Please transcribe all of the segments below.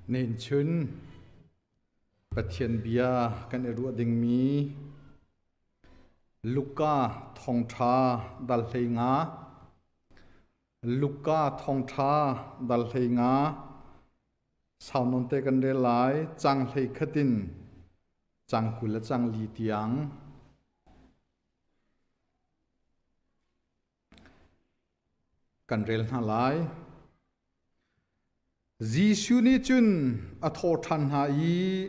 Nen chun Pathian bia kan i ruah dingmi Luka thawngṭha dal 15. Luka thawngṭha dal 15 sau nawn te kan rel lai cang 11 in cang 20 le cang 4 tiang. Kan rel hna lai. Jesuh nih cun a thawh ṭhan hna i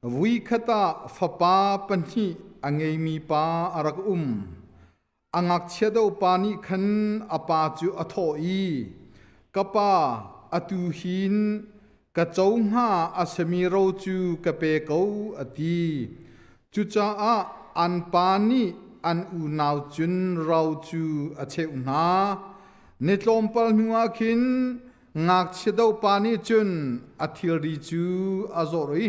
voikhat ah fapa pahnih a ngeimi pa a rak um. A ngakchia deuh pa nih khan a pa cu a thawh i, Ka pa, atu hin ka co hnga a simi ro cu ka pe ko, a ti. Cucaah an pa nih an unau cun ro cu a cheuh hna. Ni tlawmpal hnuah khin ngakchia dopa nih cun a thilri cu a zawrh i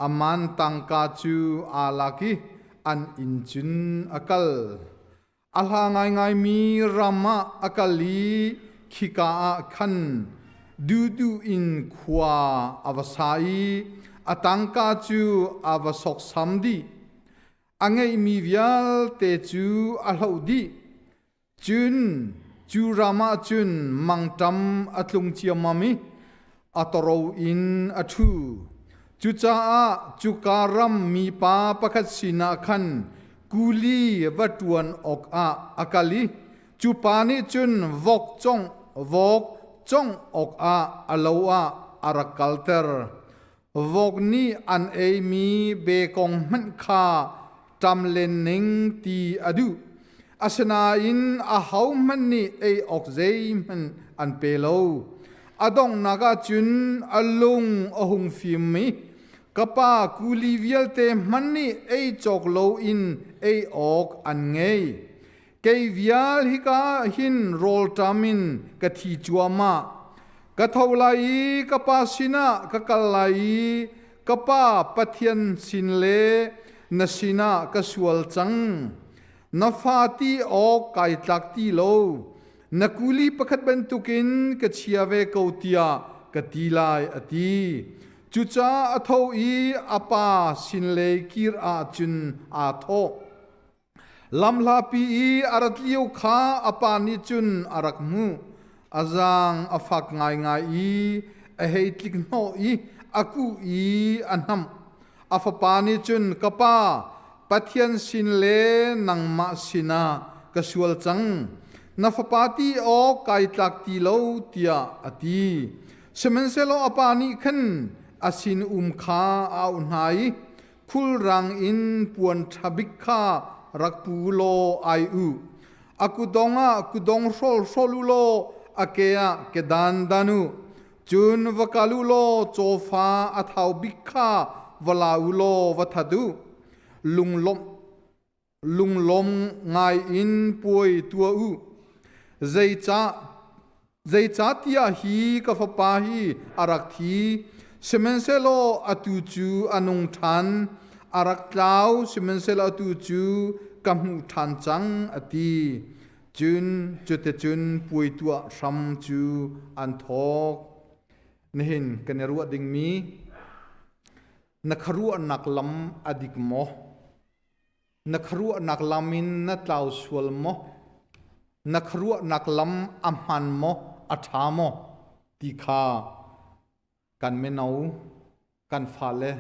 a man tangka cu aa lak i an inn cun a kal. A hla ngaingaimi ram ah a kal i khika ah khan duhduh in khua a va sa i a tangka cu a va sawksam dih. A ngeihmi vialte cu a hloh dih. Cun cu ram ah cun mangṭam a tlung ciammam i a toro in a ṭhu. Cucaah cuka ram mipa pakhat sinah khan kuli va ṭuan awkah a kal i cu pa nih cun vok congh vok congh awkah a lo ah a rak kalter. Vok nih an eimi bekong hmanh kha ṭam len ning ti a duh. Asinain ahohmanh nih ei awk zeihmanh an pe lo. A donghnak ah cun a lung a hung fim i ka pa kuli vialte hmanh nih ei cawk loin ei awk an ngei. Kei vial hika hin rawlṭam in ka thi cuahmah. Ka tho lai i ka pa sinah ka kal lai i ka pa Pathian sin le na sinah ka sual cang. Na fa ti awk kai tlak ti lo. Na kuli pakhat bantukin ka chia ve ko tiah ka ti lai, a ti. Cucaah a tho i a pa sin lei kir ah cun aa thawh. Lamhlapi i a rat lio kha a pa nih cun a rak hmuh. A zaang a fak ngaingai i a hei tlik hnawh i a kuh i a hnamh. A fapa nih cun, Ka pa, Pathian sin le nangmah sinah ka sual cang. Na fapa ti awk kai tlak ti lo, tiah a ti. Sihmanhsehlaw a pa nih khan a sinum kha a auh hna i khulrang in puan ṭha bik kha rak pu law ai u. A kutdong ah kutdong hrawl hrawl u law a ke ah kedan dan u. Cun va kal u law cawfa a thau bik kha va la u law va that u. Lunglawmh lunglawm ngai in puai tuah u. Zeicah zeicahtiah hi ka fapa hi a rak thi, sihmanhsehlaw atu cu a nung ṭhan, a rak tlau, sihmanhsehlaw atu cu ka hmuh ṭhan cang, a ti. Cun cuticun puai tuah hram cu an thawk. Nihin kan i ruah dingmi na khuaruahnak lam a dik maw? Na khuaruahnak lam in na tlau sual maw? Na khuaruahnak lam a hmaan maw, a ṭha maw ti kha kan mino, kan fale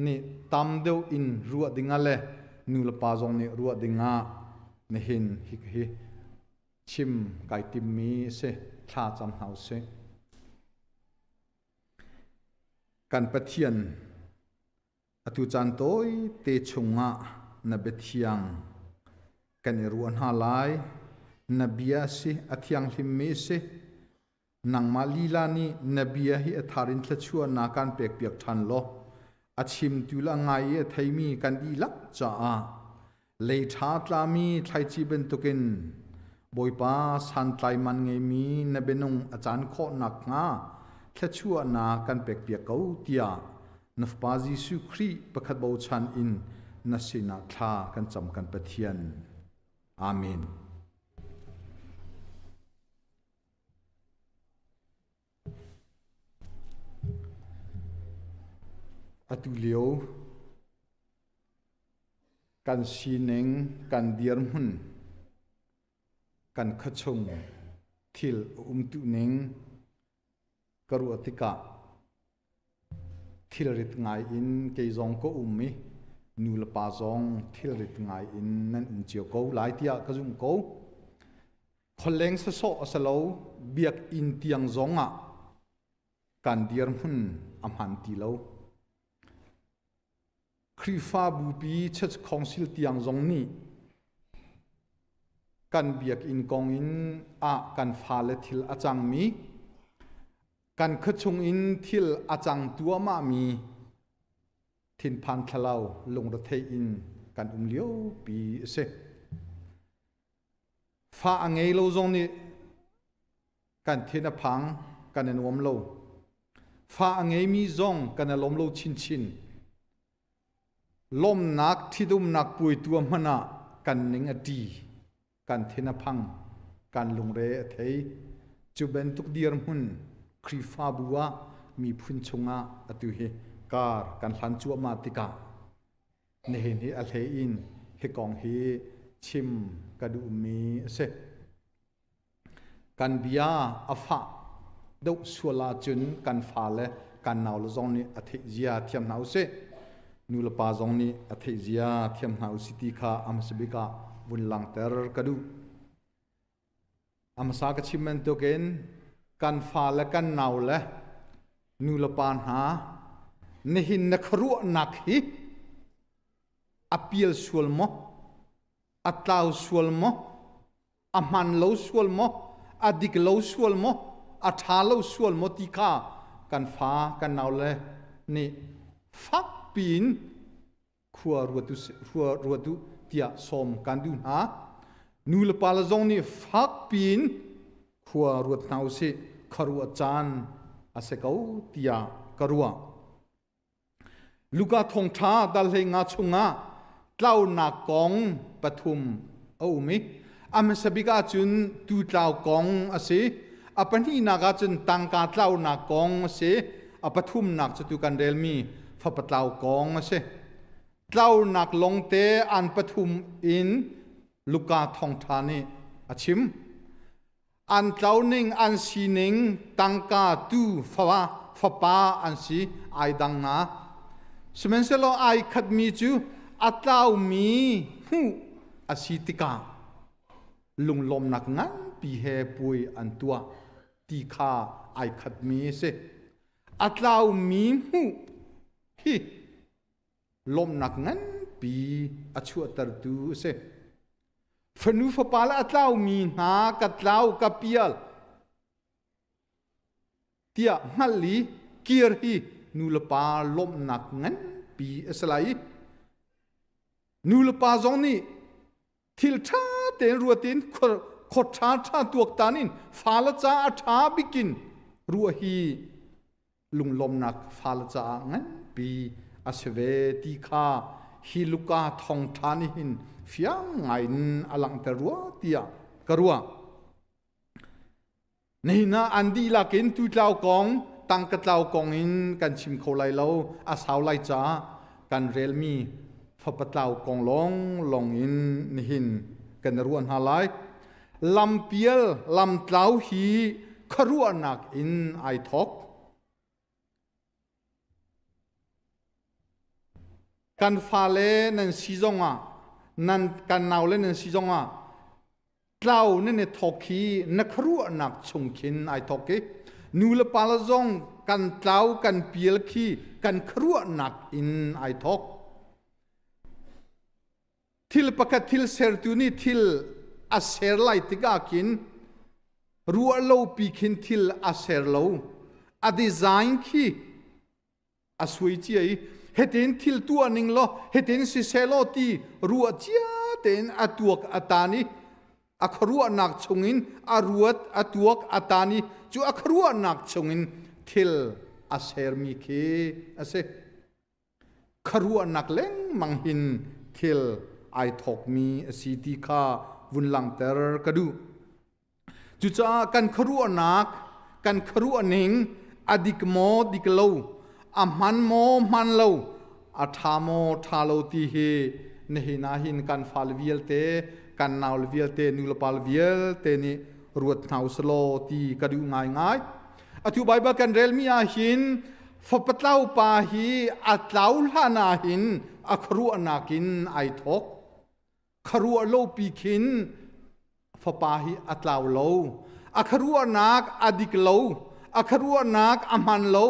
nih tam deuh in ruah dingah le nulepa zong nih ruah dingah nihin hi hi chim kai timmi a si. Thla cam hna usih. Kan Pathian Atu caan tawite chungah na biathiang kan i ruah hna lai. Na bia si, a thianghlimmi si. Nangmah lila nih na bia hi a thar in thluachuahnak kan pekpiak ṭhan law, a chimtu le a ngai i a theimi kan dihlak caah lei ṭha tlami thlaici bantukin Bawipa santlai man ngeimi na bianung a caan khawh nakhnga thluachuahnak kan pekpiak ko tiah na Fapa Jesuh Khrih pakhat bochan in na sinah thla kan cam kan Pathian. Amen. Atu lio kan sining, kan dirhmun, kan khuachung thil a umtuning ka ruah tikah thilrit ngai in kei zong ka um i nu le pa zong thilrit ngai in nan um cio ko lai tiah ka zumh ko. Khualeng sawsawh a si lo, biakinn tiang zong ah kan dirhmun a hman ti lo. Khrihfabupi Church Council tiang zong nih kan biakinn kong in ah kan fale thil a cangmi, kan khuachung in thil a cang tuahmahmi thinphan thlalau lungrethei in kan um liopi a si. Fa a ngei lo zong nih kan thin a phang, kan i nuam lo. Fa a ngeimi zong kan i lawm lo chinchin. Lawmnak, ṭhitumnak puai tuah hmanh ah kan ning a ṭi, kan thin a phang, kan lungre a thei. Cu bantuk dirhmun Khrihfabu ah miphun chungah atu hi kar kan hlan cuahmah tikah nihin hi a hlei in hi kong hi chim ka duhmi a si. Kan bia a fah deuh sual ahcun kan fale kan naule zong nih a theih zia thiam hna usih. Nulepa zong nih a theih zia thiam hna usih ti kha a hmasa bik ah vun langhter ka duh. A hmasa ka chim bantukin kan fale kan naule nulepa hna nihin na khuaruahnak hi a pial sual maw? A tlau sual maw? A hman lo sual maw? A dik lo sual maw? A ṭha lo sual maw ti kha kan fa kan naule nih fak piin khua ruat u tiah sawm kan duh hna. Nu le pa le zong nih fak piin khua ruat hna usih khuaruah caan a si ko tiah ka ruah. Luka thawngṭha dal 15 chungah tlaunak kong pathum a um i a hmasa bik ahcun tuutlau kong a si. A pahnihnak ahcun tangka tlaunak kong a si. A pathumnak cu tu kan relmi fapa tlau kong a si. Tlaunak longte an pathum in Luka thawngṭha nih a chim. An tloning an sining tangka tu fapa an si ai dang na. Sihmanhsehlaw ai khatmi cu a tlaumi hmuh a si tikah lunglawmnak nganpi he puai an tuah ti kha ai khatmi a si. A tlaumi hmuh hi lawmhnak nganpi a chuahtertu a si. Fanu fapa le a tlaumi hna ka tlau ka pial tiah hngalh i kir hi nu le pa lawmhnak nganpi a si lai i nu le pa zong nih thil ṭha tein ruat in khor ṭha ṭha tuaktan in fale ca a ṭha bikin ruah hi lunglawmnak fale caah nganpi a si ve ti kha hi Luka thawngṭha nih hin fiang ngaiin a langhter rua tiah ka ruah. Nihin ah an dihlak in tutlau kong, tangka tlau kong in kan chim kho lai lo, a sau lai caah kan relmi fapa tlau kong lawng lawng in nihin kan ruah hna lai. Lampial lamtlau hi khuaruahnak in ai thawk. Kan fale nan si zongah, nan kan naule nan si zongah tlau nan i thawk hi na khuaruahnak chung khin ai thawk i nu le pa le zong kan tlau kan pial khi kan khuaruahnak in ai thawk. Thil pakhat thil sertu nih thil a ser lai tikah khin ruah lo pi khin thil a ser lo. A design khi a suai cia i hitin thil tuah ning law hitin siseh law ti ruah cia tein a tuak a tan i a khuaruahnak chungin a ruat a tuak a tan i cu a khuaruahnak chungin thil a sermi khi a si. Khuaruahnak lengmang hin thil ai thawkmi a si ti kha vun langhter ka duh. Cucaah kan khuaruahnak, kan khuaruahning a dik maw dik lo, A hman maw hman lo, a ṭha maw ṭha lo ti hi nihin ah hin kan fale vialte, kan naule vialte, nulepa vialte nih ruat hna usih law ti ka duh ngaingai. Atu Baibal kan relmi ah hin fapatlau pa hi a tlau hlan ah hin a khuaruahnak in ai thawk. Khuaruah lopi khin fapa hi a tlau lo. A khuaruahnak a dik lo. A khuaruahnak a hman lo.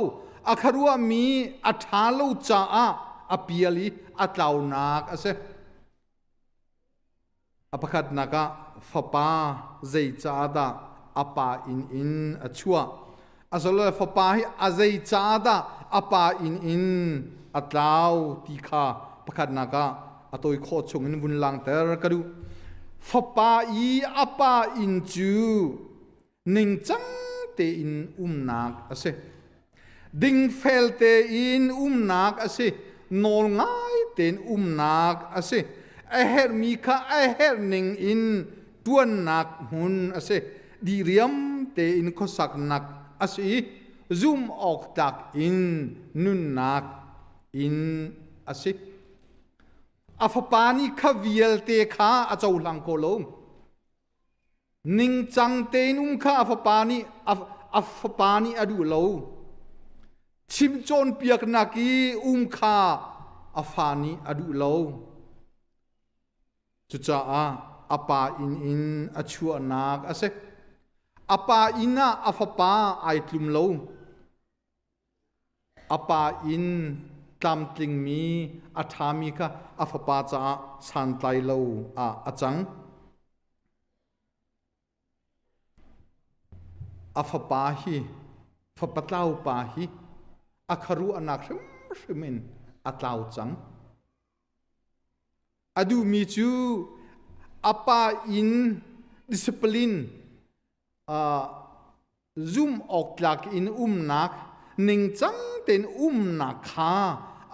A khuaruahmi a ṭha lo caah a pial i a tlaunak a si. A pakhatnak ah fapa zeicaahdah a pa inn in a chuah? Asilo fapa hi a zeicaahdah a pa inn in a tlau ti kha pakhatnak ah a tawi khawh chung in vun langter ka duh. Fapa i a pa inn cu ningcang tein umnak a si. Dingfel tein umnak a si. Nawl ngai tein umnak a si. A herhmi kha a herh ning in ṭuannak hmun a si. Diriam tein khuasaknak a si i zumh awk tlak in nunnak in a si. A fapa nih kha vialte kha a cohlang ko lo. Ningcang tein um kha a fapa nih a fapa nih a duh lo. Chim cawnpiaknak i um kha a fa nih a duh lo. Cucaah a pa inn in a chuahnak a si. A pa inn ah a fapa ai tlum lo. A pa inn tlamtlingmi a ṭhami kha a fapa caah santlai lo ah a cang. A fapa hi fapa tlau pa hi a khuaruahnak hrimhrim in a tlau cang. A duhmi cu a pa inn discipline zumh awk tlak in umnak ningcang tein umnak kha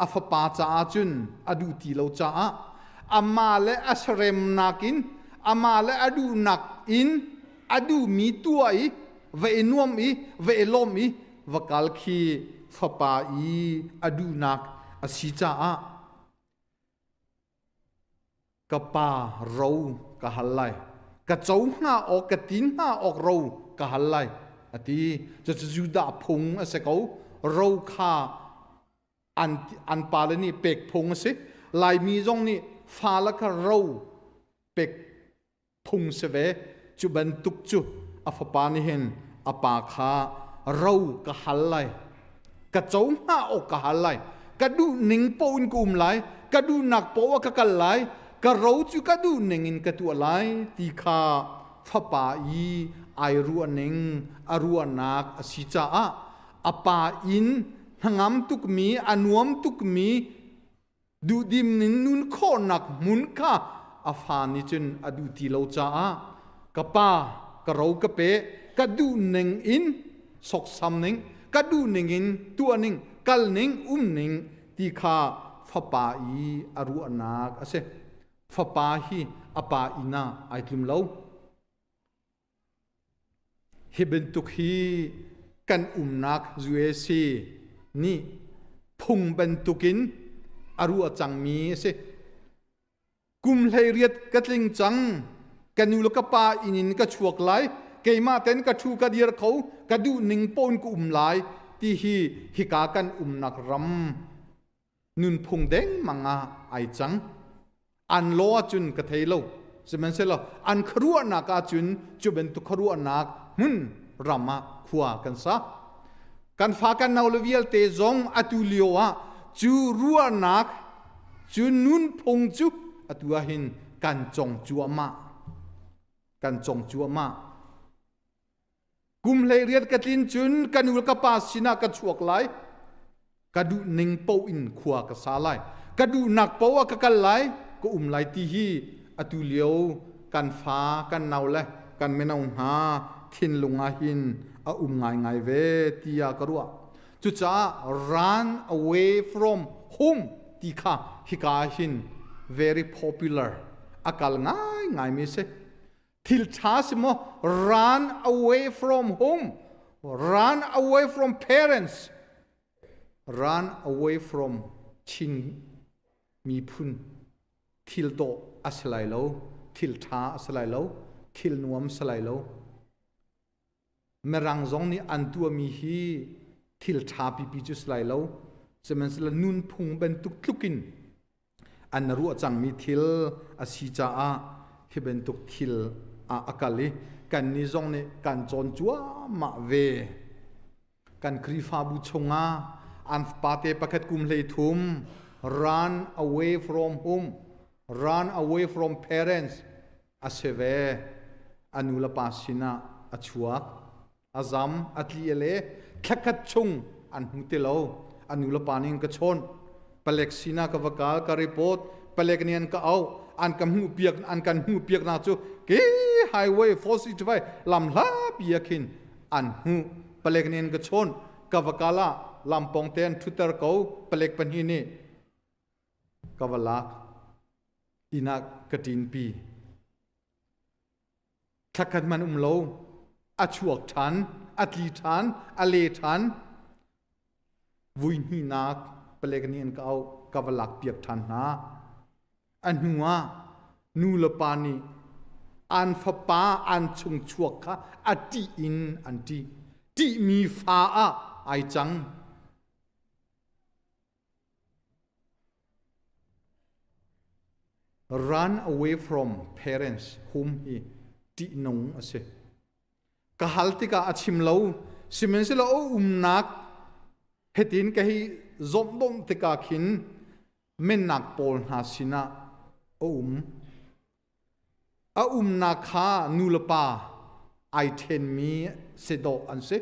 a fapa caah cun a duh ti lo caah amah le a seremnak in amah le a duhnak in a duhmi tuah i va i nuam i va i lawm i va kal khi fapa i a duhnak a si caah Ka pa ro ka hal lai. Ka co hnga awk, ka tin hnga awk ro ka hal lai, a ti. Cucu Judah phung a si ko. Ro kha an, an pale nih pek phung a si. Laimi zong nih fale kha ro pek phung si ve. Cu bantuk cu a fapa nih hin a pa kha ro ka hal lai. Ka co hnga awk ka hal lai. Ka duh ning paoh in ka um lai. Ka duhnak paoh ah ka kal lai. Ka ro cu ka duh ning in ka tuah lai ti kha fapa i ai ruah ning a ruahnak a si caah a pa inn hnangam tukmi a nuam tukmi Duhdim in nun khawhnak hmun kha a fa nih cun a duh ti lo caah ka pa ka ro ka pe ka duh ning in soksam ning ka duh ning in tuah ning kal ning um ning ti kha fapa i a ruahnak a si. Fapa hi a pa inn ah ai tlum lo. Hi bantuk hi kan umnak USA nih phung bantukin a ruah cangmi a si. Kum 18 ka tling cang, ka nu le ka pa inn in ka chuak lai, keimah ten ka ṭhu ka dir kho, ka duh ning paoh in ka um lai ti hi hika kan umnak ram nunphung dengmang ah ai cang. An law ahcun ka thei lo. Sihmanhsehlaw an khuaruahnak ahcun cu bantuk khuaruahnak hmun ram ah khua kan sa. Kan fa kan nau le vialte zong atu lio ah cu ruahnak cu nunphung cu atu ah hin kan cong cuahmah. Kan cong cuahmah. Kum 18 ka tlin cun ka nu le ka pa sinah ka chuak lai. Ka duh ning paoh in khua ka sa lai. Ka duhnak paoh ah ka kal lai, ka um lai ti hi atu lio kan fa, kan nau le kan mino hna thinlung ah hin a um ngaingai ve tiah ka ruah. Cucaah run away from home ti kha hika ah hin very popular a kal ngaingaimi a si. Thil ṭha si maw? Run away from home, run away from parents. Run away from Chin miphun thil dawh a si lai lo, thil ṭha a si lai lo, thil nuam si lai lo. Mirang zong nih an tuahmi hi thil ṭha pipi cu si lai lo. Sihmanhsehlaw nunphung bantuk tluk in an ruah cangmi thil a si caah hi bantuk thil ah a kal i kannih zong nih kan cawn cuahmah ve. Kan Khrihfabu chungah an fapate pakhat kum 13 run away from home, run away from parents a si ve. A nu le pa sinah a chuak. A zam, a tli le thlakhat chung an hmu ti lo. A nu le pa nih an ka chawn. Palek sinah ka va kal, ka report. Palek nih an ka auh. An ka hmuh piak, an kan hmuh piak nak cu ke highway 465 lam hla pi ah khin an hmuh. Palek nih an ka chawn. Ka va kal ah lampong te an thutter ko. Palek pahnih nih ka va lak. Inn ah ka ṭinpi. Thlakhat man um lo, a chuak ṭhan, a tli ṭhan, a le ṭhan. Vui hnihnak palek nih an ka auh, ka va lak piak ṭhan hna. A hnu ah nu le pa nih an fapa an chung chuak kha a ṭih in an ṭih. Ṭihmi fa ah ai cang. Run away from parents hum hi ṭihnung a si. Ka hal tikah a chim lo. Sihmanhsehlaw a umnak hitin ka hi zawmh tikah khin mennak pawl hna sinah a um. A umnak kha nu le pa ai ṭhenmi si dawh an si.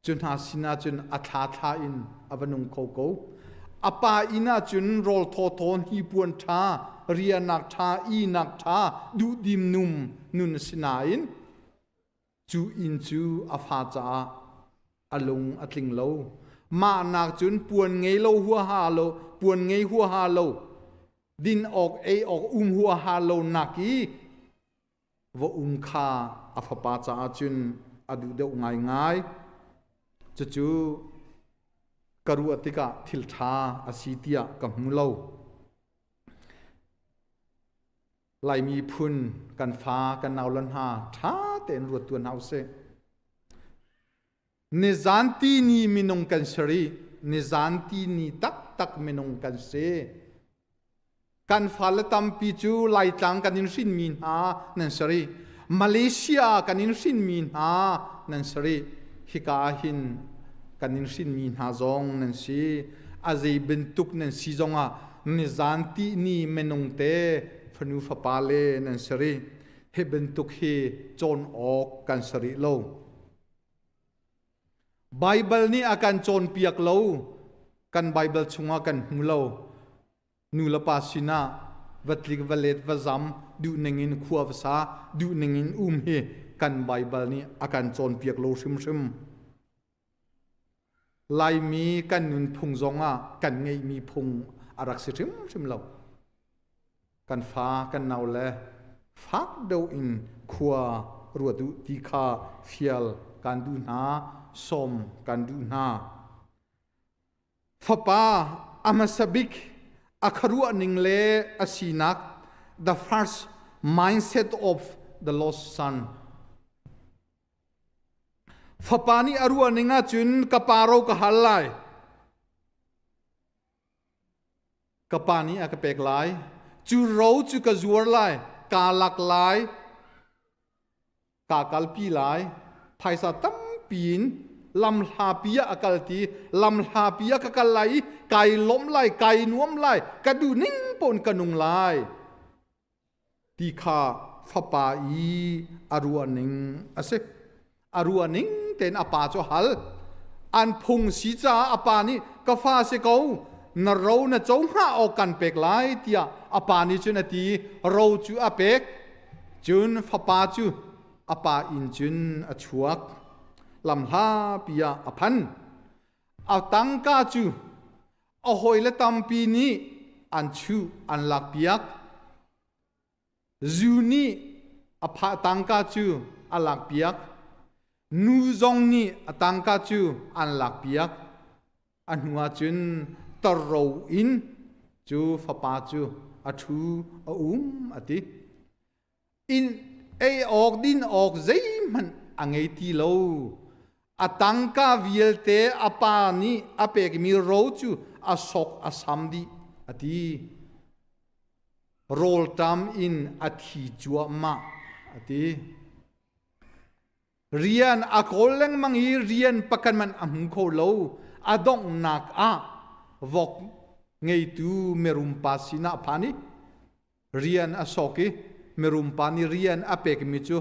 Cu hna sinah cun a thla thla in a va nung kho ko. A pa inn ah cun rawl thawthaw, hnipuan ṭha, riahnak ṭha, ihnak ṭha, duhdim num nun a si nain cu inn cu a fa caah a lung a tling lo. Mah nak cun puan ngei lo huaha lo, puan ngei huaha lo, din awk ei awk um huaha lo nak i va um kha a fapa caah cun a duh deuh ngaingai. Cucu ka ruah tikah thil ṭha a si tiah ka hmu lo. Laimi phun kan fa kan naule hna ṭha tein ruat tuan hna usih. Nizan ti ni minung kan si rih. Nizan ti ni taktak minung kan si. Kan fale tampi cu Laitlang kan in hrinmi hna nan si rih. Malaysia kan in hrinmi hna nan si rih. Hika ah hin kan in hrinmi hna zong nan si. A zei bantuk nan si zongah nizan ti ni minung te fanu fapa le nan si rih. Hi bantuk hi cawn awk kan si rih lo. Baibal nih a kan cawnpiak lo. Kan Baibal chungah kan hmu lo. Nu le pa sinah va tlik va let va zam duh ning in khua va sa duh ning in um hi kan Baibal nih a kan cawnpiak lo hrimhrim. Laimi kan nunphung zongah kan ngeihmi phung a rak si hrimhrim lo. Kan fa kan nau le fak deuh in khua ruat u ti kha fial kan duh hna, sawm kan duh hna. Fapa a hmasa bik a khuaruah ning le a sinak, the first mindset of the lost son. Fapa nih a ruah ning ahcun ka pa ro ka hal lai. Ka pa nih a ka pek lai. Cu ro cu ka zuar lai, kaa lak lai, kaa kalpi lai. Phaisa tampi in lamhlapi ah a kal ti, lamhlapi ah ka kal lai i kai lawm lai, kai nuam lai, ka duh ning paoh in ka nung lai ti kha fapa i a ruah ning a si. A ruah ning tein a pa cu a hal. An phung si caah a pa nih ka fa si ko, na ro na co hnga awk kan pek lai tiah a pa nih cun a ti. Ro cu a pek. Cun fapa cu a pa inn cun a chuak. Lamhlapi ah a phan. A tangka cu a hawile tampi nih an chuh, an lakpiak. Zu nih a phah tangka cu a lakpiak. Nu zong nih a tangka cu an lakpiak. A hnu ahcun tarro in cu fapa cu a ṭhu a um a ti. Inn ei awk din awk zeihmanh a ngei ti lo. A tangka vialte a pa nih a pekmi ro cu a sok a sam dih a ti. Rawlṭam in a thi cuahmah a ti. Rian a kawl lengmang i rian pakhat hmanh a hmu kho lo. A donghnak ah vok ngeitu mirumpa sinah a phan i rian a sok i mirumpa nih rian a pekmi cu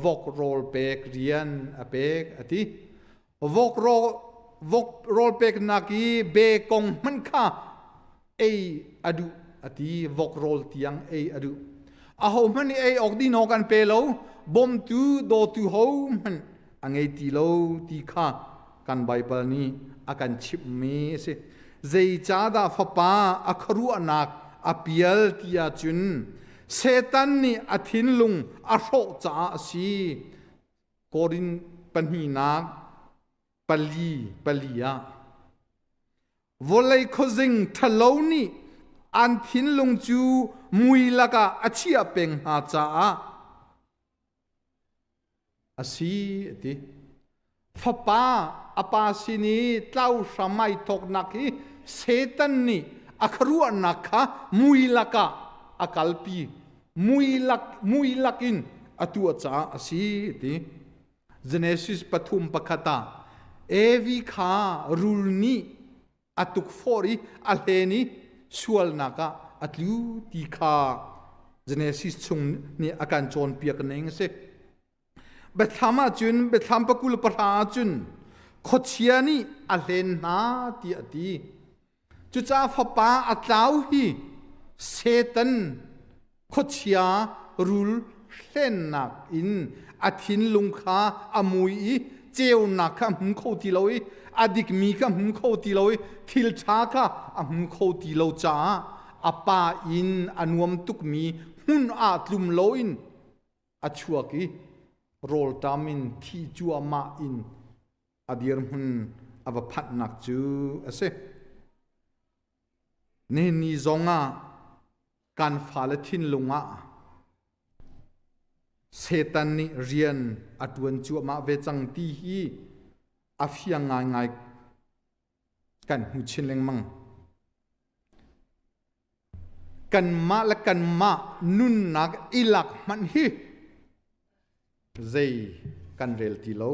vok rawl pek rian a pek a ti. Vok rawl, vok rawl peknak i be kong hmanh kha ei a duh a ti vok rawl tiang ei a duh ahohmanh nih ei awk din awk an pe lo bawmtu dawtu hohmanh a ngei ti lo ti kha kan Baibal nih a kan chimhmi a si zeicahdah fapa a khuaruahnak a pial ti ahcun Satan nih a thinlung a hrawh caah a si Korin pahnihnak pali pali ah Vawlei khuazing ṭhalo nih an thinlung cu mui lakah a chiah peng hna caah a si a ti. Fapa a pa sin i tlau hram ai thawknak hi Satan nih a khuaruahnak kha mui lakah a kalpi mui lak mui lakin a tuah caah a si a ti. Genesis 3:1 ah Evi kha rul nih a tukforh i a hlen i sualnak ah a tlu ti kha Genesis chung nih a kan cawnpiak ning a si. Biathlam ahcun Biathlam 29 ahcun khuachia nih a hlen hna tiah a ti. Cucaah fapa a tlau hi Satan khuachia rul hlennak in a thinlung kha a mui i ceunak kha a hmu kho ti lo i a dikmi kha a hmu kho ti lo i thil ṭha kha a hmu kho ti lo caah a pa in a nuam tukmi hmun ah tlum loin a chuak i rawlṭam in thi cuahmah in a dirhmun a va phanhnak cu a si. Nihin ni zongah kan fale thinlung ah Satan nih rian a ṭuan cuahmah ve cang ti hi a fiang ngaingai kan hmu chin lengmang. Kanmah le kanmah nunnak i lak hmanh hi zei kan rel ti lo.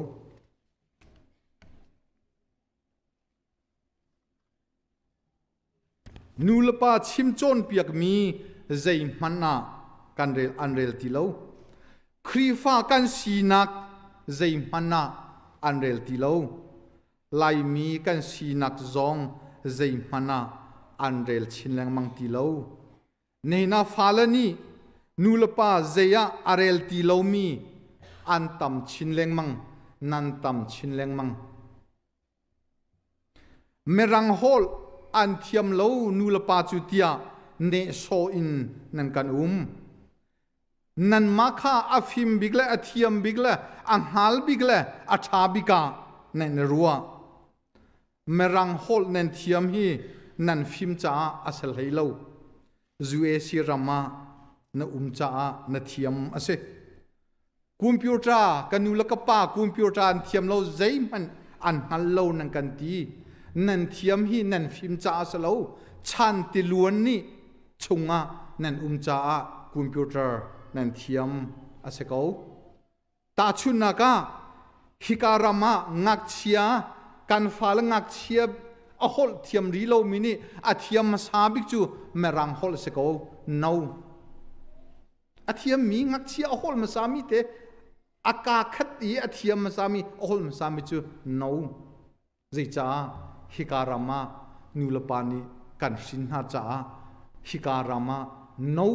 Nu le pa chim cawnpiakmi zeihmanh ah kan rel an rel ti lo. Khrihfa kan sinak zeihmanh ah an rel ti lo. Laimi kan sinak zong zeihmanh ah an rel chin lengmang ti lo. Nehna fale nih nu le pa zei ah a rel ti lomi an tam chin lengmang, nan tam chin lengmang. Mirang holh an thiam lo nu le pa cu tiah nehsawh in nan kan um. Nanmah kha a fim bik le a thiam bik le a hngal bik le a ṭha bik ah nan i ruah. Mirang holh nan thiam hi nan fim caah a si hlei lo. UAC ram ah na um caah na thiam a si. Computer ka nu le ka pa computer an thiam lo zeihmanh an hngal lo nan kan ti. Nan thiam hi nan fim caah a si lo. Chan tiluan nih chungah nan um caah computer nan thiam a si ko. Tahchunhnak ah hika ram ah ngakchia kan fale ngakchia a holh thiam rih lomi nih a thiam hmasa bik cu Mirang holh a si ko. No. A thiammi ngakchia a holh hmasami te a kaa khat i a thiam hmasami a holh hmasami cu no. Zeicah hika ram ah nulepa nih kan hrin hna caah hika ram ah no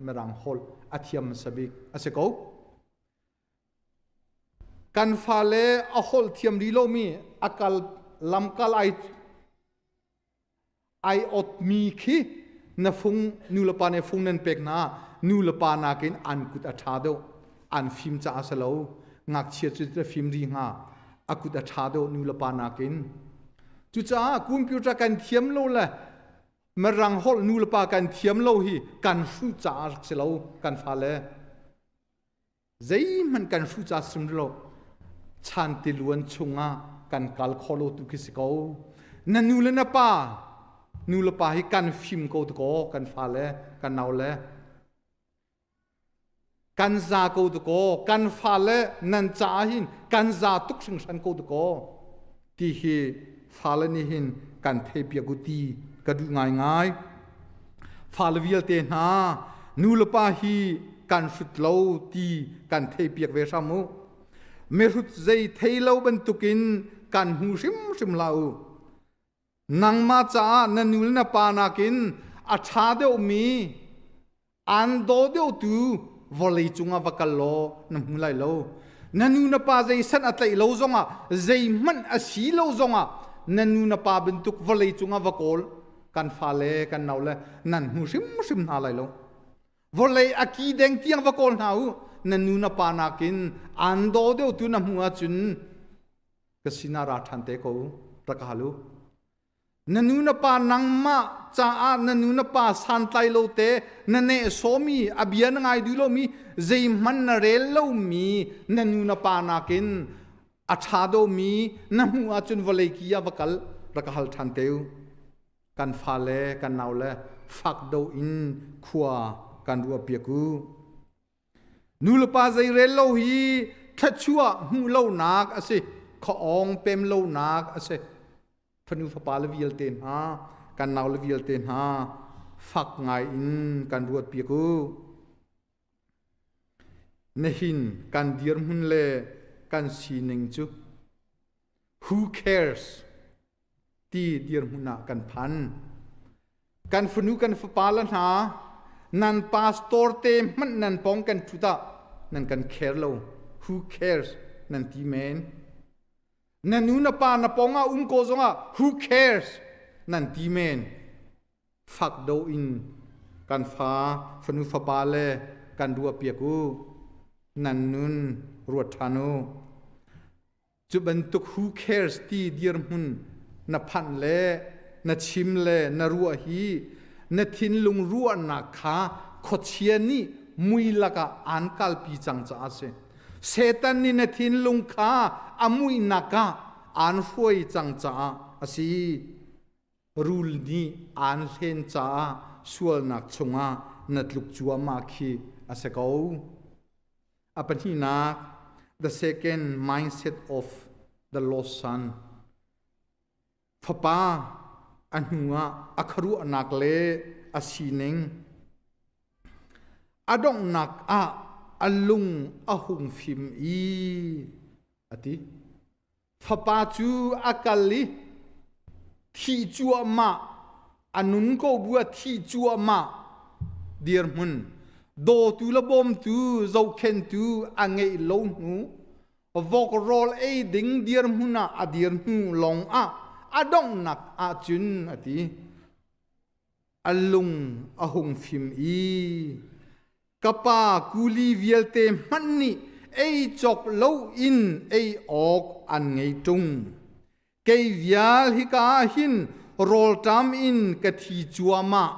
Mirang holh a thiam hmasa bik a si ko. Kan fale a holh thiam rih lomi a kal lamkal ai ai otmi khi na fung nulepa nih fung nan pek hna nulepa nakin an kut a ṭha deuh an fim caah a si lo ngakchia cu a fim rih hnga a kut a ṭha deuh nulepa nakin. Cucaah computer kan thiam lo le mirang holh nu le pa kan thiam lo hi kan hruh caah rak si lo kan fale. Zeihmanh kan hruh ca sim lo. Chan tiluan chungah kan kal kho lo tu khi si ko. Na nu le na pa, nu le pa hi kan fim ko tu ko kan fale, kan nau le. Kan za ko tu kaw, kan fale nan caah hin kan za tuk hringhran ko tu kaw ti hi fale nih hin kan theipiak u ti ka duh ngaingai. Fale vialte hna nu le pa hi kan hrut lo ti kan theipiak ve hram u. Mihrut zei thei lo bantukin kan hmu hrimhrim hlah u. Nangmah caah na nu le na pa nakin a ṭha deuhmi aan daw deuhtu vawlei cungah va kal law na hmu lai lo. Na nu na pa zei san a tlaih lo zongah, zeihmanh a si lo zongah na nu na pa bantuk vawlei cungah va kawl kan fale kan naule nan hmu hrimhrim hna lai lo. Vawlei a ki deng tiang va kawl hna u. Na nu na pa nakin aan daw deuhtu na hmuh ahcun ka sinah ra ṭhan te ko rak ka hal u. Na nu na pa nangmah caah na nu na pa santlai lo te na nehsawmi a bia na ngai duh lomi zeihmanh na rel lomi na nu na pa nakin a ṭha domi na hmuh ahcun vawlei ki ah va kal rak ka hal ṭhan te u. Kan fale kan naule fak do in khua kan ruah piak u. Nulepa zeirel lo hi thluachuah hmuh lonak a si, khuaawng pem lonak a si. Fanu fapa le vialte hna, kan nau le vialte hna, fak ngai in kan ruat piak u. Nihin kan dirhmun le kan sining cu who cares ti dirhmun ah kan phan. Kan fanu kan fapa le hna nan pastor te hmanh nan pong kan ṭhut ah nan kan care lo. Who cares nan ti men. Na nu na pa na pong ah um ko zongah who cares nan ti men. Fak do in kan fa fanu fapa le kan ruah piak u. Nan nun ruat ṭhan u. Cu bantuk who cares ti dirhmun na phanh le na chim le na ruah hi na thinlung ruahnak kha khuachia nih mui lakah aan kalpi cang caah a si. Satan nih na thinlung kha a muihnak ah aan hruai cang caah a si. Rul nih aan hlen caah sualnak chungah na tluk cuahmah khi a si ko. A pahnihnak, the second mindset of the lost son. Fapa a hnu ah a khuaruahnak le a sining. A donghnak ah a lung a hung fim i a ti. Fapa cu a kal i thih cuahmah a nun ko bu a thih cuahmah dirhmun dawtu le bawmtu zohkhentu a ngeih lo hnu vok rawl ei ding dirhmun ah a dir hnu lawng ah a donghnak ahcun a ti. A lung a hung fim i ka pa kuli vialte hmanh nih ei cawk loin ei awk an ngei ṭung. Kei vial hika ah hin rawlṭam in ka thi cuahmah.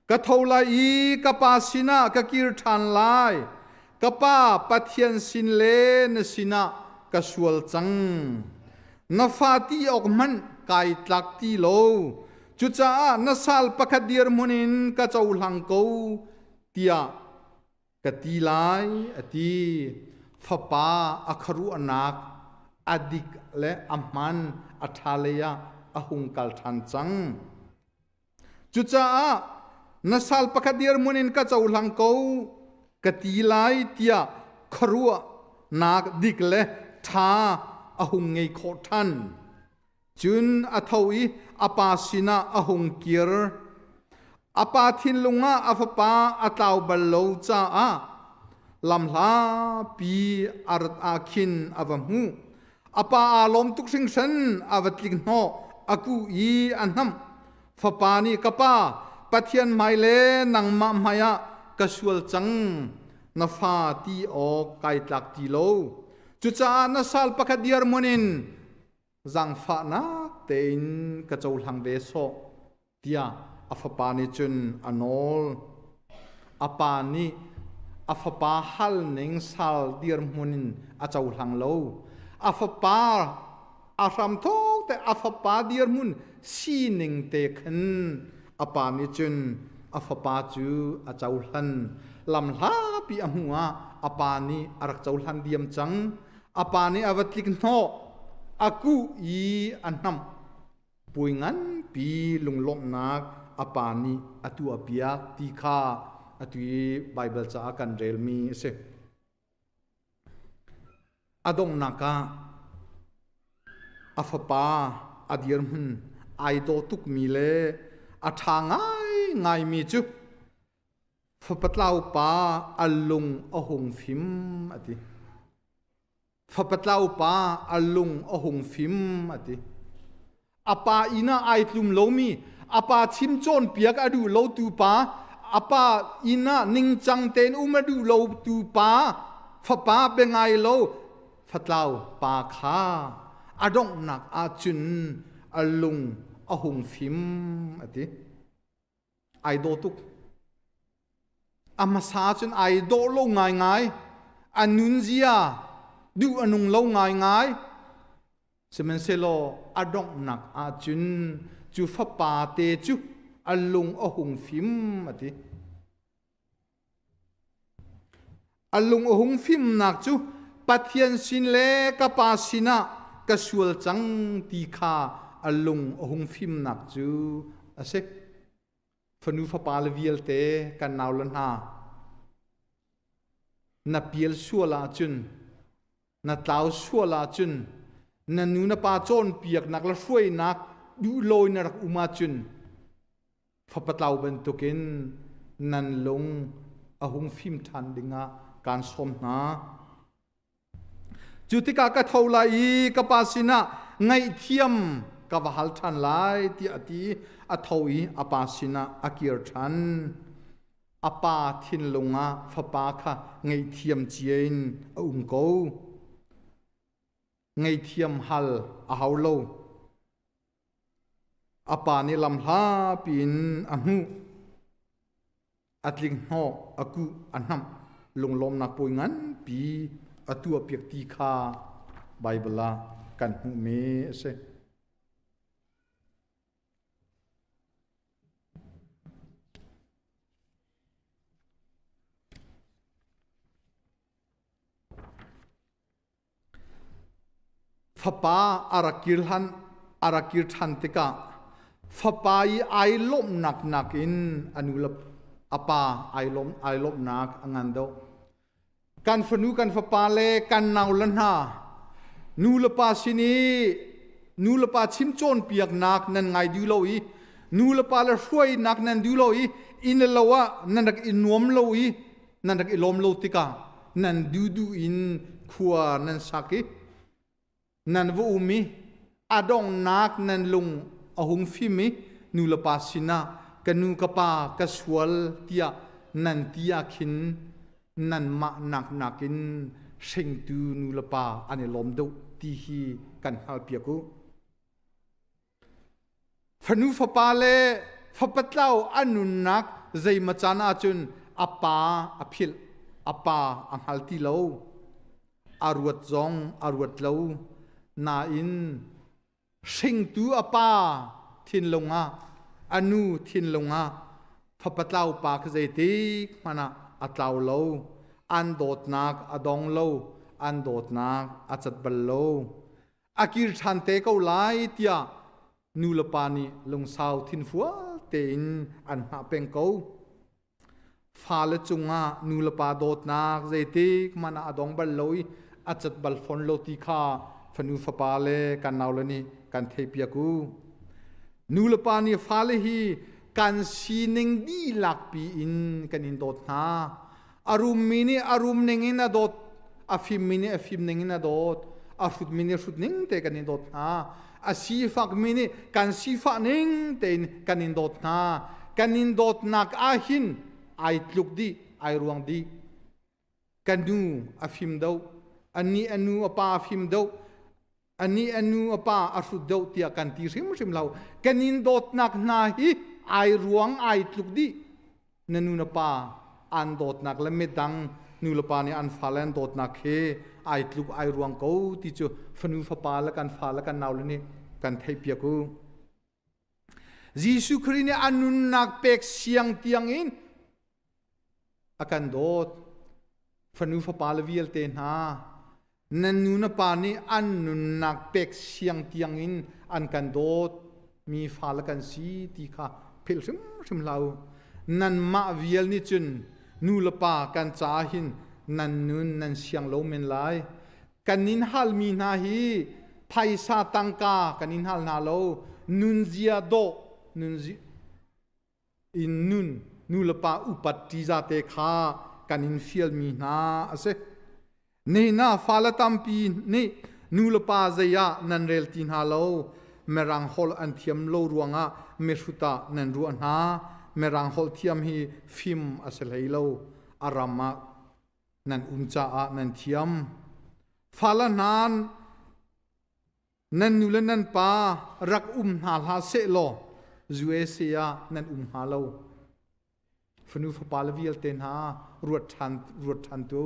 Ka tho lai i ka pa sinah ka kir ṭhan lai. Ka pa Pathian sin le na sinah ka sual cang. Na fa ti awk hmanh kai tlak ti lo. Cucaah na sal pakhat dirhmun in ka cohlang ko tiah ka ti lai a ti. Fapa a khuaruahnak a dik le a hman a ṭha lei ah a hung kal ṭhan cang. Cucaah na sal pakhat dirhmun in ka cohlang ko ka ti lai tiah khuaruahnak dik le ṭha a hung ngei khawh ṭhan. Cun a tho i a pa sinah a hung kir. A pa thinlung ah a fapa a tlau bal lo caah lamhlapi a rat ah khin a va hmuh. A pa aa lawm tuk hringhran, a va tlik hnawh, a kuh i a hnamh. Fapa nih ka pa, Pathian hmai le nangmah hmaiah ka sual cang. Na fa ti awk kai tlak ti lo. Cucaah na sal pakhat dirhmun in zaangfahnak tein ka cohlang ve sawh tiah a fapa nih cun a nawl. A pa nih a fapa hal ning sal dirhmun in a cohlang lo. A fapa a hramthawk te a fapa dirhmun sining te khan a pa nih cun a fapa cu a cohlan. Lamhlapi a hmuh ah a pa nih a rak cohlan diam cang. A pa nih a va tlik hnawh, a kuh i a hnamh. Puai nganpi lunglawmhnak a pa nih a tuahpiak ti kha atu i Baibal caah kan relmi a si. A donghnak ah a fapa a dirhmun ai daw tukmi le a ṭha ngaingaimi cu fapatlau pa a lung a hung fim a ti. Fapatlau pa a lung a hung fim a ti. A pa inn ah ai tlum lomi, a pa chim cawnpiak a duh lo tu pa, a pa inn ah ningcang tein um a duh lo tu pa, fapa bia ngai lo fatlau pa kha a donghnak ahcun a lung a hung fim a ti. Ai daw tuk. A hmasa cun ai dawh lo ngaingai. A nunzia duh a nung lo ngaingai. Sihmanhsehlaw a donghnak ahcun cu fapa te cu a lung a hung fim a ti. A lung a hung fimnak cu Pathian sin le ka Pa sinah ka sual cang ti kha a lung a hung fimnak cu a si. Fanu fapa le vialte kan nau le hna, na pial sual ahcun, na tlau sual ahcun, na nu na pa cawnpiaknak le hruainak duh lo in na rak um ahcun, fapatlau bantukin nan lung a hung fim ṭhan dingah kaan sawm hna. Cu tikah ka tho lai i ka pa sinah ngaihthiam ka va hal ṭhan lai tiah a ti. A tho i a pa sinah a kir ṭhan. A pa thinlung ah fapa kha ngaihthiam cia in a um ko. Ngaihthiam hal a hau lo. A pa nih lamhlapi in a hmuh. A tling hnawh, a kuh, a hnamh, lunglawmnak pawi nganpi a tuahpiak ti kha Baibal ah kan hmuhmi a si. Fapa a rak kir hlan a rak kir ṭhan tikah fapa i ai lawmhnak nakin a nu le a pa ai lawm ai lawmhnak a ngan deuh. Kan fanu kan fapa le kan nau le hna nu le pa sin i nu le pa chim cawnpiaknak nan ngai duh lo i nu le pa le hruainak nan duh lo i inn le lo ah nan rak i nuam lo i nan rak i lawm lo tikah nan duhduh in khua nan sak i nan va um i a donghnak nan lung a hung fim i nu le pa sinah ka nu ka pa ka sual tiah nan ti ah khin nanmah nak nakin hringtu nu le pa an i lawm deuh ti hi kan hngalpiak u. Fanu fapa le fapatlau a nunnak zeimaw caan ahcun a pa a philh, a pa a hngal ti lo. A ruat zong a ruat lo. Nain hringtu a pa thinlung ah, a nu thinlung ah fapatlau pa kha zeitik hmanh ah a tlau lo. An dawtnak a dong lo, an dawtnak a cat bal lo. A kir ṭhan te ko lai tiah nu le pa nih lungsau thinfual tein an hngah peng ko. Fale cungah nu le pa dawtnak zeitik hmanh ah a dong bal lo i a cat bal fawn lo ti kha fanu fapa le kan naule nih kan theihpiak u. Nu le pa nih fale hi kan sining dihlak pi in kan in dawt hna. A rummi nih a rum ning in a dawt, a fimmi nih a fim ning in a dawt, a hrutmi nih hrut ning te kan in dawt hna. A sifakmi nih kan sifah ning tein kan in dawt hna. Kan in dawtnak ah hin ai tluk dih, ai ruang dih. Ka nu a fim deuh, anih a nu a pa a fim deuh. Ani a nu a pa a hrut deuh tiah kan ti hrimhrim lo. Kan in dawtnak hna hi ai ruang ai tluk dih. Na nu na pa an dawtnak le midang nu le pa nih an fale an dawtnak hi ai tluk ai ruang ko ti cu fanu fapa le kan fa le kan nau le nih kan theihpiak u. Jesuh Khrih nih a nunnak pek siang tiang in a kan dawt. Fanu fapa le vialte hna nan nu na pa nih an nunnak pek siang tiang in an kan dawt mi fale kan si ti kha philh hrimhrim hlah u. Nanmah vial nih cun nu le pa kan caah hin nan nun nan siang lo men lai. Kan in halmi hna hi phaisa tangka kan in hal hna lo. Nunzia dawh nunzia in nun nu le pa upat ṭiza te kha kan in fialmi hna a si. Nihin ah fale tampi nih nu le pa zei ah nan rel ti hna lo. Mirang holh an thiam lo ruangah mihrut ah nan ruah hna. Mirang holh thiam hi fim a si hlei lo. A ram ah nan um caah nan thiam. Fale hna Nan nu le nan pa rak um hna hlah sehlaw USA ah nan um hnga lo. Fanu fapa le vialte hna ruat ṭhan ruat ṭhan tu.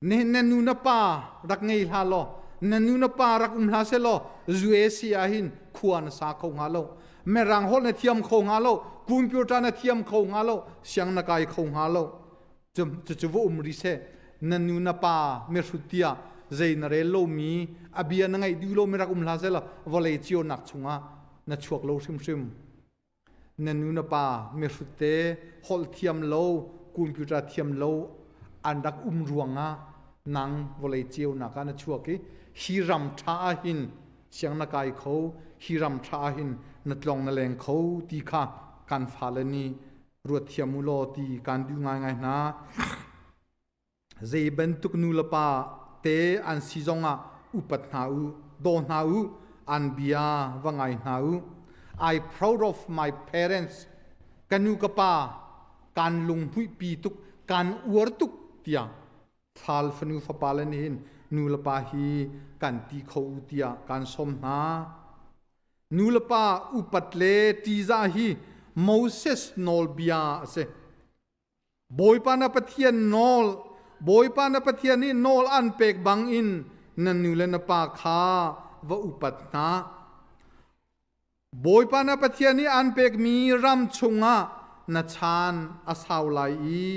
Nihin nan nu na pa rak ngei hlah law nan nu na pa rak um hlah sehlaw USA ah hin khua na sa kho hnga lo. Mirang holh na thiam kho hnga lo. Computer na thiam kho hnga lo. Siang na kai kho hnga lo. Cucu va um rih seh. Na nu na pa mihrut tiah zei na rel lomi a bia na ngaih duh lomi rak um hlah seh law vawlei cionak chungah na chuak lo hrimhrim. Na nu na pa mihrut te holh thiam lo, computer thiam lo an rak um ruangah nang vawlei ceunak ah na chuak i hi ram ṭha ah hin siang na kai kho, hi ram ṭha ah hin na tlong na leng kho ti kha kan fale nih ruat thiam u law ti kan duh ngaingai hna. Zei bantuk nu le pa te an si zongah upat hna u, daw hna u, an bia va ngai hna u. I proud of my parents. Ka nu ka pa kan lunghmuihpi tuk, kan uar tuk tiah fal fanu fapa le nih hin nu le pa hi kan ti kho u tiah kan sawm hna. Nu le pa upat le ṭihzah hi Moses nawlbia a si. Bawipa na Pathian nawl, Bawipa na Pathian nih nawl an pek bangin na nu le na pa kha va upat hna. Bawipa na Pathian nih an pekmi ram chungah na chan a sau lai i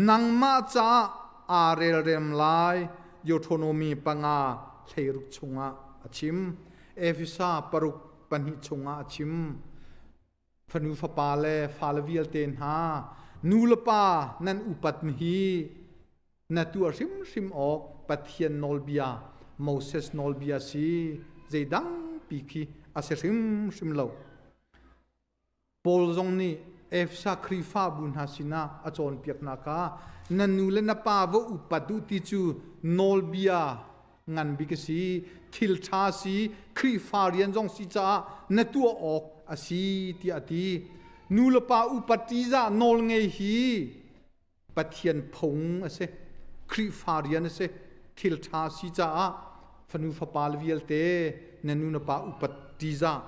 nangmah caah aa relrem lai. Deuteronomy 5 hleiruk chungah a chim. Efesa 6 2 chungah a chim. Fanu fapa le fale vialte hna nu le pa nan upat hi na tuah hrimhrim awk Pathian nawlbia Moses nawlbia si zeidang pi khi a si hrimhrim lo. Paul zong nih Efesa Khrihfabu hna sinah a cawnpiaknak kha na nu le na pa va upat u ti cu nawlbia ngan bik a si, thil ṭha a si, Khrihfa rian zong si caah na tuah awk a si tiah a ti. Nu le pa upat ṭihzah nawl ngei hi Pathian phung a si. Khrihfa rian a si. Thil ṭha a si caah fanu fapa le vialte na nu na pa upat ṭihzah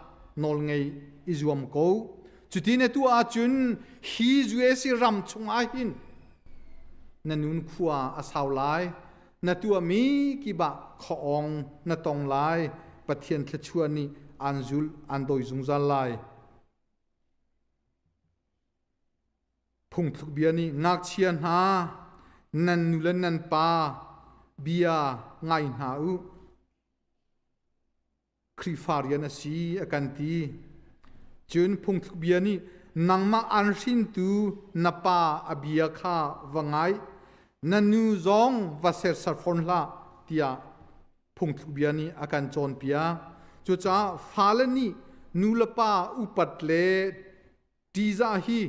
nawl ngei i zuam ko. Cuti na tuah ahcun hi USA ram chungah hin na nun khua a sau lai. Na tuahmi kip ah khuaawng na tong lai. Pathian thluachuah nih aan zulh, aan dawi zungzal lai. Phungthluk bia nih ngakchia hna nan nu le nan pa bia ngai hna u. Khrihfa rian a si a kan ti. Cun phungthluk bia nih nangmah an hrintu na pa a bia kha va ngai, na nu zong va serhsat fawn hlah tiah phungthluk bia nih a kan cawnpiak. Cucaah fale nih nu le pa upat le Ṭihzah hi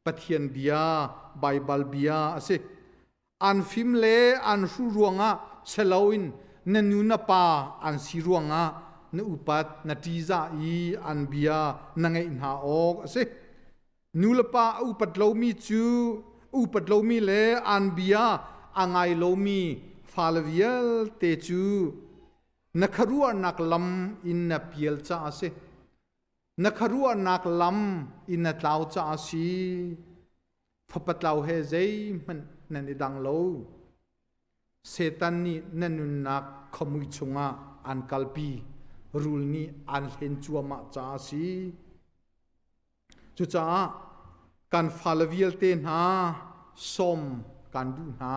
Pathian bia, Baibal bia a si. An fim le an hruh ruangah si loin na nu na pa an si ruangah na upat, na ṭihzah i an bia na ngaih hna awk a si. Nu le pa a upat lomi cu upat lomi le an bia a ngai lomi fale vialte cu. Na khuaruahnak lam in na pial caah a si. Na khuaruahnak lam in na tlau caah a si. Fapa tlau he zeihmanh nan i dang lo. Satan nih na nunnak khuamui chungah aan kalpi. Rul nih aan hlen cuahmah caah a si. Cucaah kan fale vialte hna sawm kan duh hna.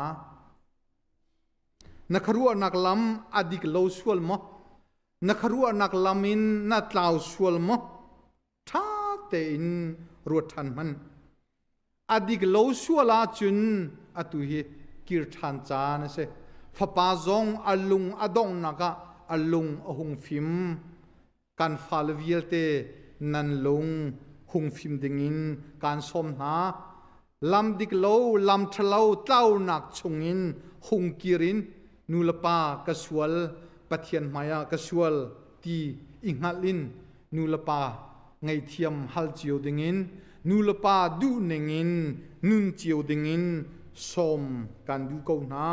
Na khuaruahnak lam a dik lo sual maw? Na khuaruahnak lam in na tlau sual maw? Ṭha tein ruat ṭhan hmanh. A dik lo sual ahcun atu hi kir ṭhan caan a si. Fapa zong a lung a donghnak ah a lung a hung fim. Kan fale vialte nan lung hung fim dingin kaan sawm hna. Lam dik lo, lam ṭhalo tlaunak chungin hung kir in nulepa ka sual, Pathian hmaiah ka sual ti i hngalh in nulepa ngaihthiam hal cio dingin nulepa duh ningin nun cio dingin sawm kan duh ko hna.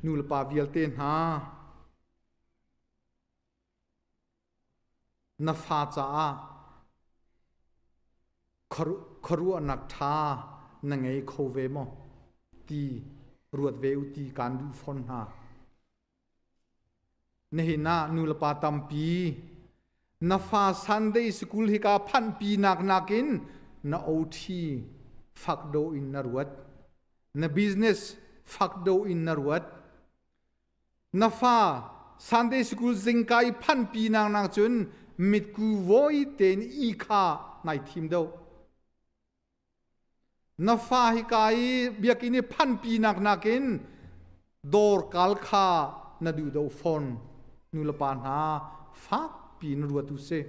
Nulepa vialte hna, Na fa caah khuaruahnak ṭha na ngei kho ve maw ti ruat ve u ti kaan duh fawn hna. Nihin ah nulepa tampi na fa Sunday school hika phanhpi nak nakin na OT fak do in na ruat. Na business fak do in na ruat. Na fa Sunday school zingka i phanpi nang nang cun mitku voi tein i kha nai thim deuh. Na fa hika i biakinn i phanpi nak nakin dawr kal kha na duh deuh fawn. Nulepa hna fakpi in ruat u sih.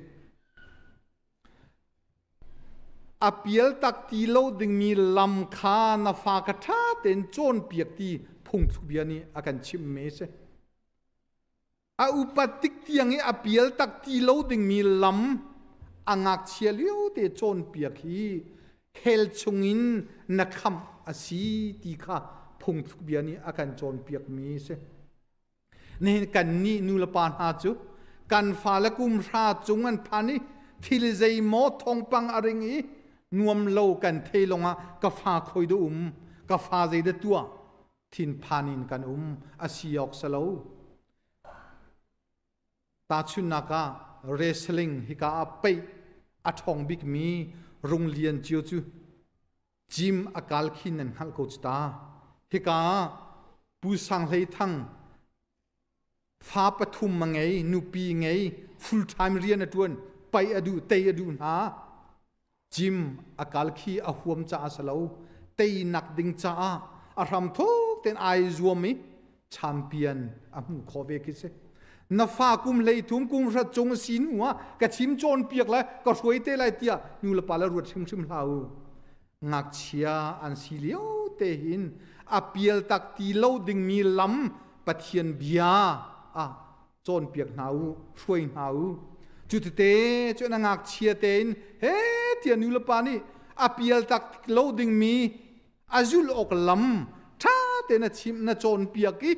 A pial tak ti lo dingmi lam kha na fa kha ṭha tein cawnpiak ti phungthluk bia nih a kan chimhmi a si. A upat tik tiang i a pial tak ti lo dingmi lam a ngakchia lio te cawnpiak hi hell chungin na khamh a si ti kha phungthluk bia nih a kan cawnpiakmi a si. Nihin kannih nulepa hna cu kan fale kum hra cung an phan i thil zeimaw thawngpang a ring i nuam lo kan thei lawngah ka fa khoi dah um, ka fa zei dah tuah, thinphan in kan um a si awk si lo. Tahchunhnak ah wrestling hika ah peih a ṭhawng bikmi Rung Lian Cio cu Gym a kal khi nan hngalh ko cu ta. Hika ah Pu Sang Hlei Thang fa pathum a ngei, nupi ngei, full time rian a ṭuan, paih a duh, tei a duh hna. Gym a kal khi a huam caah si lo, teinak ding caah a hram thuk tein ai zuam i champion a hmuh khawh ve khi si. Na fa kum hlei thum kum hrat cung si hnu ah ka chim cawnpiak lai ka hruai te lai tiah nu le pa le ruat hrimhrim hlah u. Ngakchia an si lio te hin a pial tak ti lo dingmi lam Pathian bia ah cawnpiak hna u, hruai hna u. Cu tete cu na ngakchia tein he tiah nu le pa nih a pial tak lo dingmi a zulh awk lam ṭha tein na chimh na cawnpiak i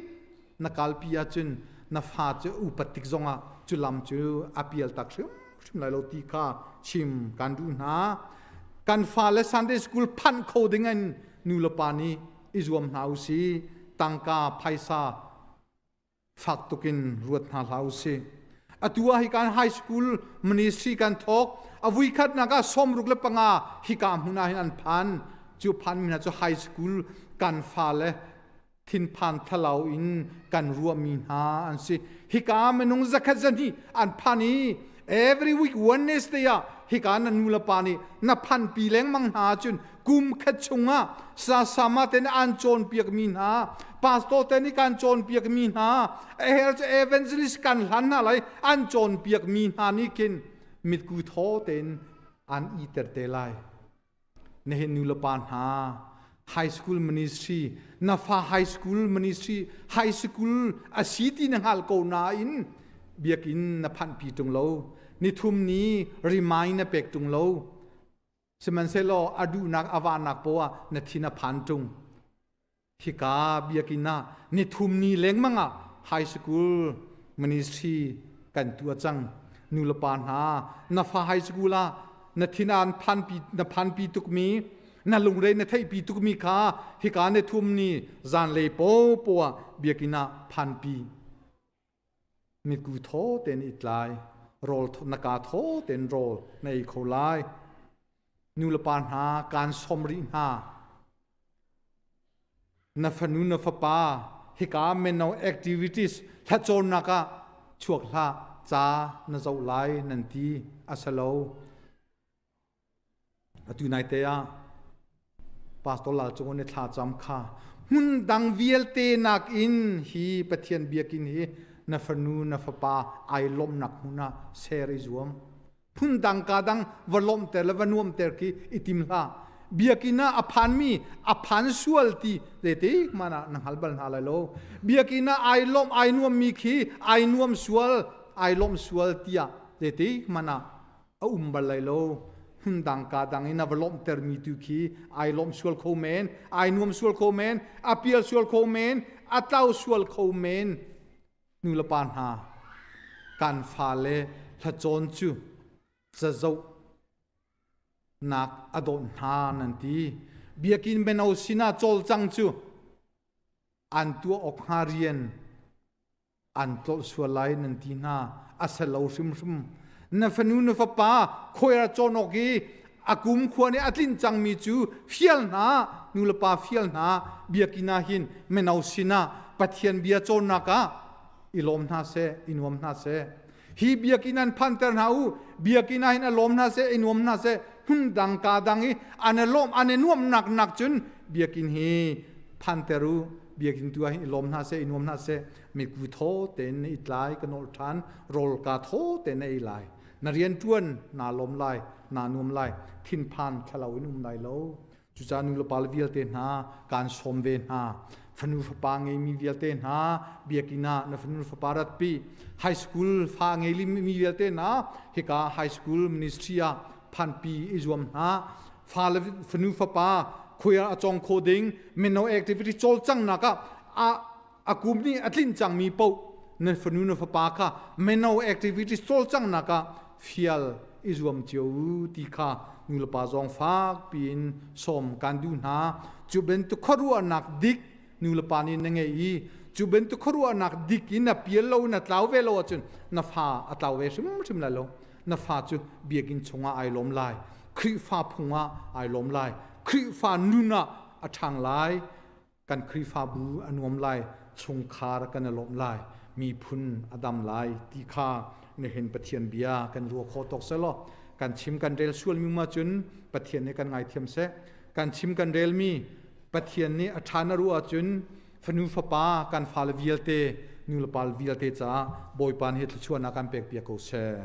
na kalpi ahcun na fa cu upat tik zongah cu lam cu a pial tak hrimhrim lai lo ti kha chim kan duh hna. Kan fale Sunday school phanh kho ding in nu le pa nih i zuam hna u si. Tangka phaisa fak tukin ruat hna hlah u sih. Atu ah hi kan high school ministry kan thawk. A vuikhatnak ah 65 hika hmun ah hin an phan. Cu phan mi hna cu high school kan fale thinphan thlalau in kan ruahmi hna an si. Hika minung zakhat zahnih an phan i every week Wednesday ah hika na nu le pa nih na phanpi lengmang hna ahcun kum khat chungah sasama te nih an cawnpiakmi hna pastor te nih kan cawnpiakmi hna her cu evangelist kan hlan hna lai an cawnpiakmi hna nih khin mitku thaw tein an iter te lai. Nihin nu le pa hna high school ministry na fa high school ministry high school a si ti na hngal ko nain biakinn na phanhpi ṭung lo nithum ni remind na pek ṭung lo. Sihmanhsehlaw a duhnak a vahnak poah ah na thin a phan ṭung. Hika biakinn ah nithum ni lengmang ah high school Ministry kan tuah cang. Nu le pa hna, na fa high school ah na thin an phanpi na phanpi tukmi na lungre na theihpi tukmi kha hika na thum ni zanlei popo ah biakinn ah phanpi mitku thaw tein i tlai rawl na ka thaw tein rawl na ei kho lai. Nu le pa hna kaan sawm rih hna. Na fanu na fapa hika meno activities hlacawnnak ah chuak hlah, ca na zoh lai nan ti a si lo. Atu naite ah Pastor Lal Cung nih thla cam kha hmun dang vialte nakin hi Pathian biakinn hi na fanu na fapa ai lawmhnak hmun ah ser i zuam. Phundang ka dang va lawmhter le va nuamter khi i tim hlah. Biakinn ah a phanmi a phan sual ti zeitik hmanh ah na hngal bal hna lai lo. Biakinn ah ai lawmh ai nuammi khi ai nuam sual ai lawmh sual tiah zeitik hmanh ah a um bal lai lo. Hmundang ka dang in a va lawmhtermi tu khi ai lawm sual kho men, ai nuam sual kho men, a pial sual kho men, a tlau sual kho men. Nu le pa hna, kan fale hlacawn cu cazoh nak a dawt hna nan ti. Biakinn mino sinah cawlcang cu an tuah awk hnga rian an tlolh sual lai nan ti hna. A si lo hrimhrim. Na fanu na fapa khawi cawn awk i a kum khua nih a tlinh cangmi cu fial hna, nu le pa fial hna. Biakinn ah hin mino sinah Pathian bia cawnnak ah i lawm hna seh, i nuam hna seh. Hi biakinn an phanter hna u, biakinn ah hin a lawm hna seh, i nuam hna seh. Hmun dang ka dang i an i lawm an i nuamnak nak cun biakinn hi phanter u, biakinn tu ah hin i lawm hna seh, i nuam hna seh. Miku thaw tein na i tlai ka nawl ṭhan, rawl ka thaw tein na ei lai, na rian ṭuan naa lawm lai, naa nuam lai, thinphan thlalau in um lai lo. Cucaah nu le pa le vialte hna kaan sawm ve hna. Fanu fapa ngeimi vialte hna biakinn ah na fanu fapa ratpi. High school fa ngei mi vialte hna hika high school ministry ah phanpi i zuam hna. Fa le fanu fapa khuai a cawng kho ding mino activity cawlcanghnak ah a a kum nih a tlinh cangmi paoh na fanu na fapa kha mino activities cawlcanghnak ah fial i zuam cio u ti kha nulepa zong fak piin sawm kan duh hna. Cu bantuk khuaruahnak dik nulepa nih na ngei i cu bantuk khuaruahnak dik in na pial lo, na tlau ve lo ahcun na fa a tlau ve hrimhrim lai lo. Na fa cu biakinn chungah ai lawm lai, Khrihfa phung ah ai lawm lai, Khrihfa nun ah a ṭhang lai, kan Khrihfabu a nuam lai, chungkhar kan i lawmh lai, miphun a dam lai ti kha nihin Pathian bia kan ruah khawh tawk selaw kan chim kan rel sualmi ma cun Pathian nih kan ngaithiam seh. Kan chim kan relmi Pathian nih a ṭha na ruah ahcun fanu fapa kan fale vialte, nulepa vialte caah Bawipa nih thluachuahnak kan pek piak ko seh.